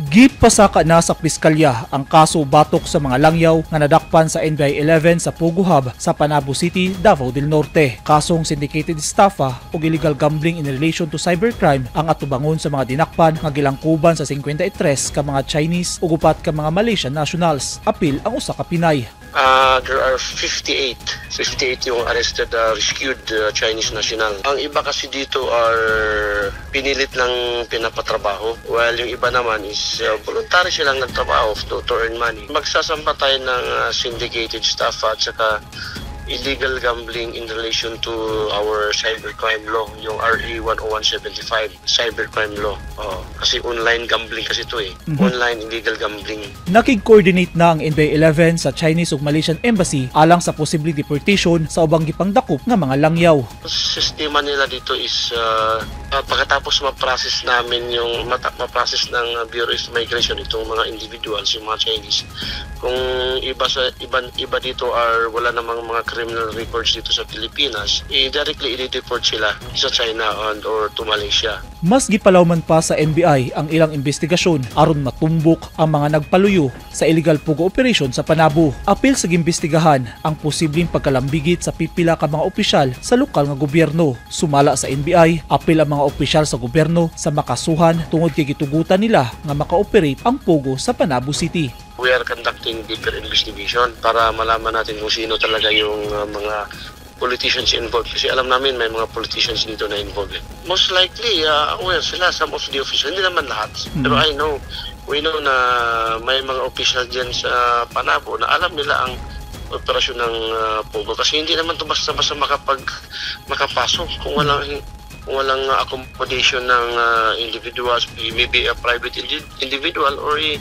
Gipasaka na sa piskalya ang kaso batok sa mga langyaw nga nadakpan sa NBI 11 sa Pogo Hub sa Panabo City, Davao del Norte. Kasong syndicated estafa ug illegal gambling in relation to cybercrime ang atubangon sa mga dinakpan nga gilangkuban sa 53 ka mga Chinese ug 4 ka mga Malaysian nationals. Apil ang usa ka Pinay. There are 58. 58 yung arrested, rescued Chinese national. Ang iba kasi dito are pinilit lang pinapatrabaho. While yung iba naman is voluntary silang nagtrabaho to earn money. Magsasampa tayo ng syndicated estafa at saka illegal gambling in relation to our cybercrime law, yung RA 10175, cybercrime law. Oh, kasi online gambling kasi ito eh. Online illegal gambling. Nakig-coordinate na ang NBI 11 sa Chinese ug Malaysian Embassy alang sa posibleng deportation sa ubang gipangdakop nga mga langyaw. Sistema nila dito is pagkatapos ma-process namin yung ma-process ng Bureau of Migration itong mga individuals, yung mga Chinese. Kung iba sa iba, iba dito are wala namang mga criminal records dito sa Pilipinas, i-directly i-deport sila sa China and or to Malaysia. Mas gipalawman pa sa NBI ang ilang investigasyon aron matumbok ang mga nagpaluyo sa illegal pogo operation sa Panabo. Apil sa gimbestigahan ang posibleng pagkalambigit sa pipila ka mga opisyal sa lokal nga gobyerno. Sumala sa NBI, apil ang mga opisyal sa gobyerno sa makasuhan tungod kay gitugutan nila nga maka-operate ang pogo sa Panabo City. We are conducting deeper investigation para malaman natin kung sino talaga yung mga politicians involved. Kasi alam namin may mga politicians dito na involved eh. Most likely, aware sila, some of the officials. Hindi naman lahat. Pero I know, we know na may mga official dyan sa Panabo na alam nila ang operasyon ng Pogo. Kasi hindi naman ito basta-basta makapasok kung walang accommodation ng individuals, maybe a private individual or a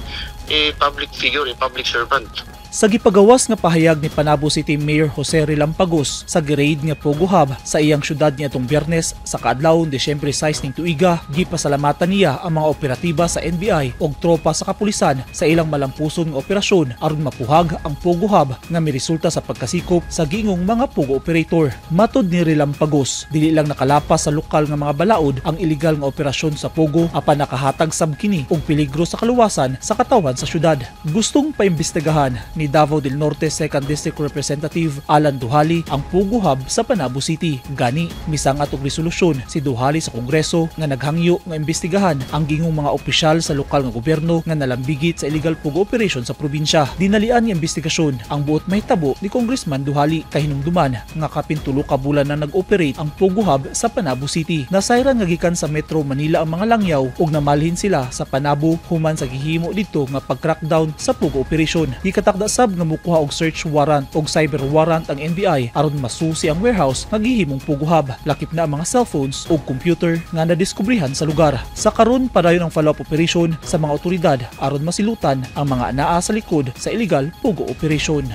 public figure, a public servant. Sa gipagawas nga pahayag ni Panabo City Mayor Jose Relampagos sa gi-raid nga Pogo Hub sa iyang syudad niadtong Biyernes sa kaadlawon Disyembre 6 ning tuiga, gipasalamatan niya ang mga operatiba sa NBI ug tropa sa kapulisan sa ilang malampuson nga operasyon aron mapuhag ang Pogo Hub nga miresulta sa pagkasikop sa giingong mga Pogo operator. Matod ni Relampagos, dili lang nakalapas sa lokal nga mga balaod ang illegal nga operasyon sa Pogo apan nakahatag sab kini og peligro sa kaluwasan sa katawhan sa syudad. Gustong paimbestigahan ni Davao del Norte 2nd District Representative Alan Dujali ang Pogo Hub sa Panabo City. Gani, misangat og resolusyon si Dujali sa Kongreso nga naghangyo nga imbestigahan ang giingong mga opisyal sa lokal nga gobyerno nga nalambigit sa illegal Pogo operation sa probinsya. Dinalian nga investigasyon ang buot mahitabo ni Congressman Dujali kahinumduman nga kapin 3 ka bulan na nag-operate ang Pogo Hub sa Panabo City. Nasayran nga gikan sa Metro Manila ang mga langyaw ug namalhin sila sa Panabo human sa gihimo didto nga pag-crackdown sa Pogo operation. Gikatakda sab nga mukuha og search warrant og cyber warrant ang NBI aron masusi ang warehouse nga gihimong Pogo Hub, lakip na ang mga cellphones ug computer nga nadiskubrehan sa lugar. Sa karon, padayon ang follow-up operation sa mga otoridad aron masilutan ang mga anaa sa likod sa illegal Pogo operation.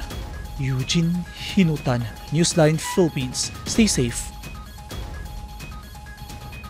Eugene Hinutan, Newsline Philippines. Stay safe.